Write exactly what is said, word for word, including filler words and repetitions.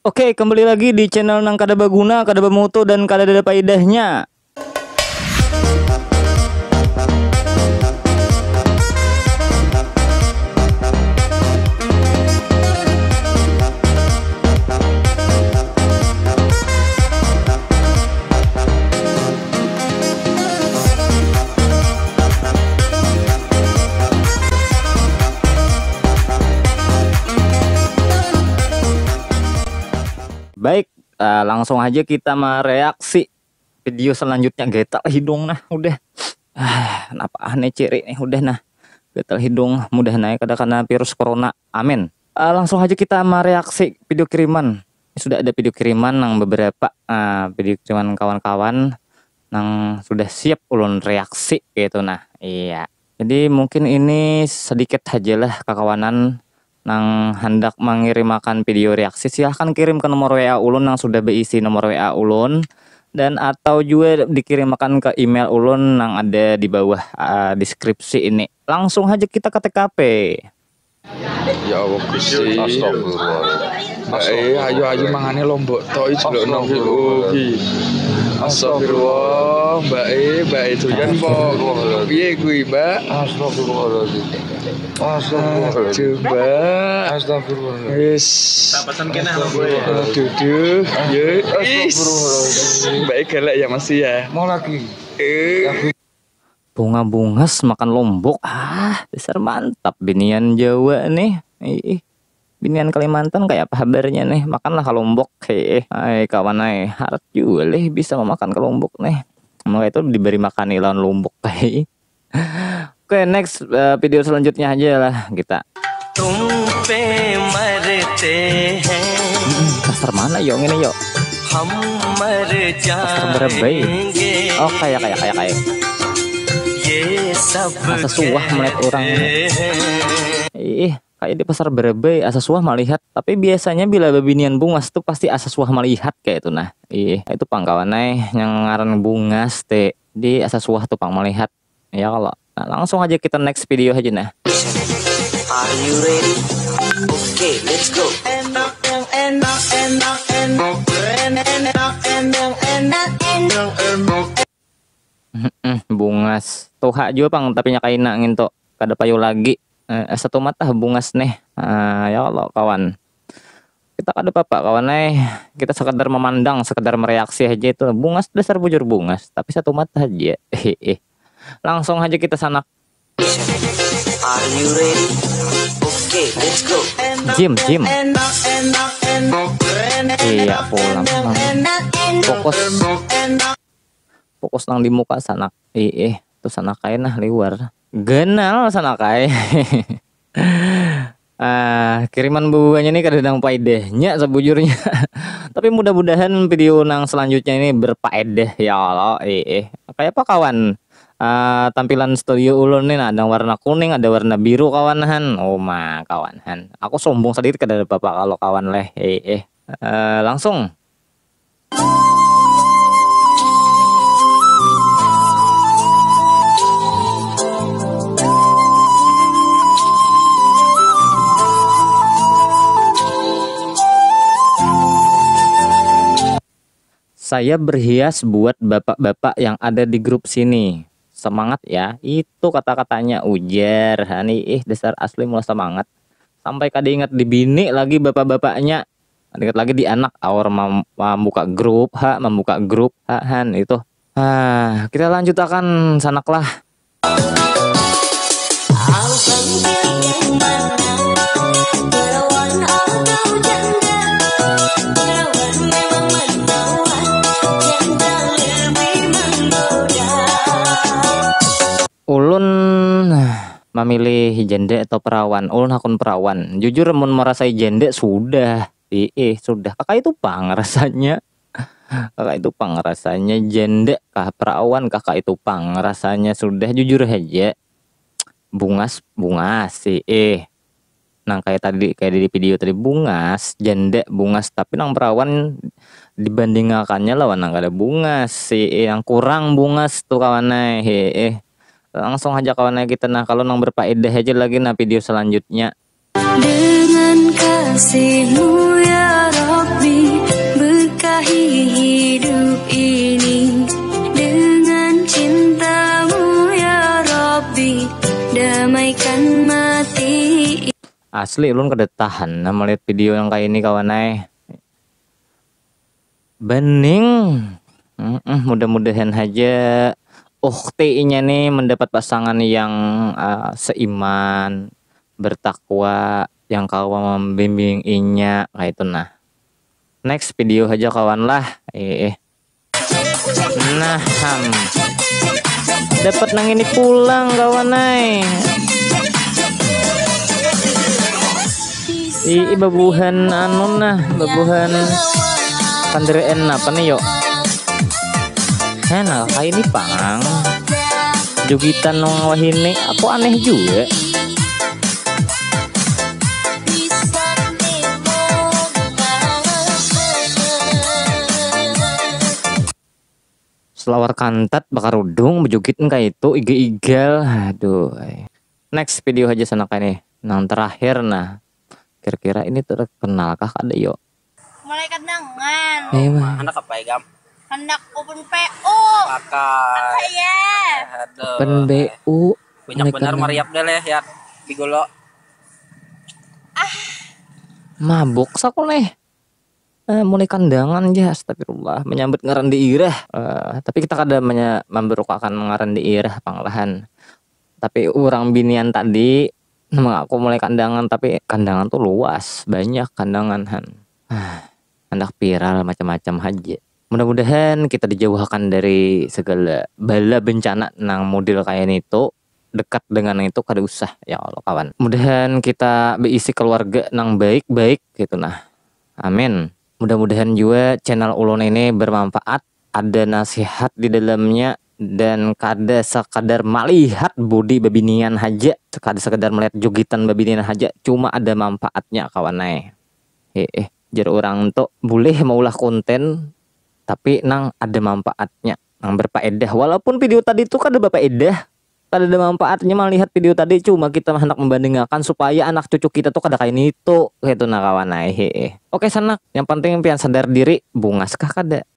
Oke, kembali lagi di channel nang kada baguna, kada bamutu, dan kada ada paidahnya. Baik, eh, langsung aja kita mereaksi video selanjutnya. Gatal hidung nah, udah. Ah, napa nih ciri nih, udah nah. Gatal hidung, mudah naik kada kena virus corona. Amin. Eh, langsung aja kita mereaksi video kiriman. Sudah ada video kiriman nang beberapa, eh, video kiriman kawan-kawan nang sudah siap ulun reaksi gitu nah. Iya. Jadi mungkin ini sedikit aja lah kakawanan nang hendak mengirimakan video reaksi, silahkan kirim ke nomor W A ulun nang sudah berisi nomor W A ulun dan atau juga dikirimakan ke email ulun nang ada di bawah, uh, deskripsi ini. Langsung aja kita ke T K P. Ya Allah Gusti. Astagfirullah. Eh, ayo ayo mangane lombok tok iki lho nang Astagfirullah. Astagfirullah. Astagfirullah, Mbak eh, Mbak itu kan kok. Piye kuwi, Mbak? Astagfirullahaladzim. Astagfirullahaladzim. Aduh, Mbak. Astagfirullahaladzim. Wis. Tapasan kena sama gue ya. Aduh, duh. Ya, is. Astagfirullahaladzim. Mbak eh galak ya masih ya. Mau lagi. Eh. Bunga bungas makan lombok. Ah, dasar mantap binian Jawa nih. Ih, binian Kalimantan kayak apa habarnya nih? Makanlah kalombok. Hei, hai kawan ai, harat juga leh bisa memakan kalombok nih. Maka itu diberi makani lawan lombok. Hei. Oke, next, eh, video selanjutnya aja lah kita. तुम पे मरते हैं। Mm-mm, pasar mana yo ini yo? हम मर Pasar Barabai. जाएंगे। Oh, kayak kayak kayak kayak. ये सब Asa suah melihat orang. कहते हैं। Ih, kayak di pasar Barabai asa suah melihat. Tapi biasanya bila babinian bungas tuh pasti asa suah melihat kayak itu nah. Ih, itu pang kawan ai yang ngaran bungas teh. Di asa suah tuh pang melihat. Ya kalau. Nah, langsung aja kita next video aja nah. Are you ready? Okay, let's go. Enak yang enak, enak, enak, enak, enak, enak, enak, enak, enak. Mm-mm, bungas. Tuha jua pang, tapi nya kaina ngintu. Kada payu lagi. Eh, satu matah bungas nih. Ah, ya Allah, kawan. Kita kada apa-apa, kawan ai. Kita sekedar memandang, sekedar mereaksi aja itu. Bungas dasar bujur bungas, tapi satu matah aja. Langsung aja kita sanak. Are you ready? Okay, let's go. Jim, Jim. Iya, pulang. Fokus. Fokus nang di muka sanak. Ih, ih, tuh sanak ai nah liwar. Ganal sanak ai. Ah, kiriman bubuhannya nih kada nang paedahnya sebujurnya. Tapi mudah-mudahan video nang selanjutnya ini berpaedah ya Allah. Ih, ih. Kayak apa kawan? Ah, tampilan studio ulun nih nah, ada warna kuning, ada warna biru kawan han. Oh ma kawan han. Aku sombong sedikit kada ada apa-apa kalau kawan leh. Ih, ih. Eh, langsung. Saya berhias buat bapak-bapak yang ada di grup sini. Semangat ya, itu kata-katanya ujar. Hani ih dasar asli mula semangat. Sampai kada ingat di bini lagi bapak-bapaknya. Ingat lagi di anak aur mam- membuka grup ha, membuka grup ha han itu. Ah, kita lanjutakan sanak lah. Ulun memilih janda atau perawan? Ulun hakun perawan. Jujur mun merasai janda sudah. Iih, sudah. Kakak itu pang rasanya. Kakak itu pang rasanya janda kah perawan kah, kakak itu pang rasanya sudah jujur aja. Bungas, bungas sih. Eh. Nang kayak tadi, kayak di video tadi bungas, janda bungas, tapi nang perawan dibandingakannya lawan nang kada bungas sih. Eh, yang kurang bungas tuh kawan ai. Eh, eh. Langsung aja kawan ai kita nah, kalau nang berfaedah aja lagi nah video selanjutnya. Dengan kasihmu ya Rabbi, Asli ulun kada tahan nah melihat video yang kayak ini kawan ai. Bening. Mm-mm, mudah-mudahan aja ukhti inya nih mendapat pasangan yang uh, seiman, bertakwa, yang kawa membimbing inya kayak itu nah. Next video aja kawan lah. Eh, eh. Nah, ham. Dapat nang ini pulang kawan ai. Ii babuhan anu nah, babuhan kandaraan apa nih yo? Hena kayak ini pang. Jugitan nang wahini, aku aneh juga. Selawar kantat, bakarudung, bejugit engka itu, iga-igal. Aduh. Next video aja sana kayak nih. Nang terakhir nah. Kira-kira ini terkenal kah kada yo? Mulai kandangan. Eh, mah. Anak apa ya gam? Hendak open P U. Pakai. Apa ya? Aduh. Pen B U. Banyak benar mariap deh leh ya. Di golo. Mabuk saku nih. Eh, mulai kandangan aja, astagfirullah, menyambut ngaran diirah. Eh, tapi kita kada menya- memberukakan ngaran diirah panglahan. Tapi orang binian tadi mengaku mulai kandangan, tapi kandangan tuh luas, banyak kandangan han. Ah, hendak viral macam-macam aja. Mudah-mudahan kita dijauhkan dari segala bala bencana nang model kayak itu, dekat dengan itu kada usah ya Allah kawan. Mudahan kita berisi keluarga nang baik-baik gitu nah. Amin. Mudah-mudahan juga channel ulun ini bermanfaat, ada nasihat di dalamnya dan kada sekadar melihat budi babinian haja, kada sekadar melihat jugitan babinian haja, cuma ada manfaatnya kawan ai. Heeh, jar orang tu boleh maulah konten tapi nang ada manfaatnya, nang berfaedah. Walaupun video tadi tu kada berfaedah, kada ada manfaatnya melihat video tadi, cuma kita hendak membandingkan supaya anak cucu kita tuh kada kayak itu gitu nah kawan ai. Heeh. Oke sanak, yang penting pian sadar diri, bungas kah kada?